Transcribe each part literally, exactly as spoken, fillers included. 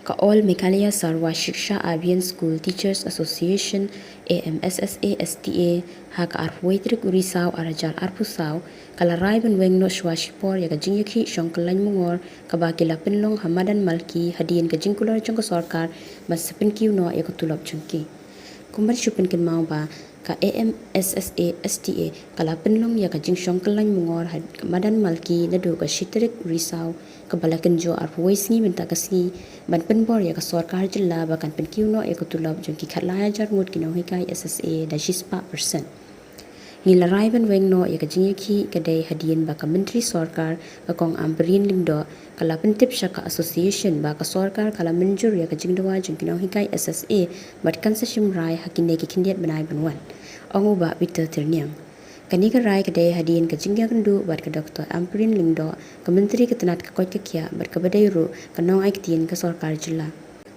Ka All Meghalaya Sarva Shiksha Abhiyan School Teachers Association, A M S S A S T A, ha ka arphew wei tarik u Risaw arhajar arphew saw, ka la rai ban weng noh shuwa shipor ïa ka jingïakhih shong kyllain mungor kaba ki la pynlong ha madan Malki hadien ka jingkular jong ka sorkar ban sa pynkiew noh ïa ka tulop jong ki. Kumba shu pynkynmaw ba ka A M S S A S T A ka la pynlong ïa ka jingshong kyllain mungor ha madan Malki naduh ka shi tarik u Risaw, kaba la kynjoh arphew wei sngi mynta ka sngi, ban pynbor ïa ka sorkar jylla ba kan pynkiew noh ïa ka tulop jong ki khatlai hajar ngut ki nonghikai S S A da shispah percent. Ngi la rai ban weng noh ïa ka jingïakhih ka dei hadien ba ka Myntri Sorkar, ka Kong Ampareen Lyngdoh, ka la pyntip sha ka association ba ka sorkar ka la mynjur ïa ka jingdawa jong ki nonghikai S S A bad kan sa shim rai ha kine ki khyndiat bnai ban wan, ong u Bah Peter Tyrniang. Kane ka rai ka dei hadien ka jingïakynduh bad ka Doctor Ampareen Lyngdoh, ka Myntri ka tnat ka koit ka khiah bad kaba dei ruh ka nongai ktien ka sorkar jylla.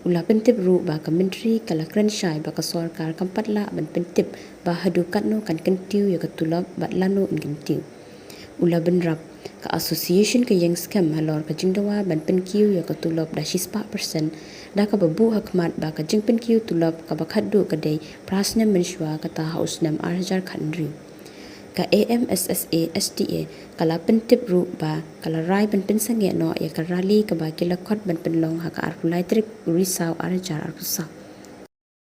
U la pyntip ruh ba ka Myntri ka la kren shai ba ka sorkar kam pat lah ban pyntip ba haduh katno kan kyntiew ïa ka tulop bad lano yn kyntiew. U la bynrap, ka association ka ïeng skhem halor ka jingdawa ban pynkiew ïa ka tulop da shispah percent, da kaba buh ha khmat ba ka jingpynkiew tulop kaba khatduh ka dei phra snem mynshuwa, kata ha u snem arhajar khathynriew. Ka A M S S A S T A ka la pyntip ruh ba ka la rai ban pynsangeh noh ïa ka rally kaba ki la khot ban pynlong ha ka arphew lai tarik u Risaw arhajar arphew saw.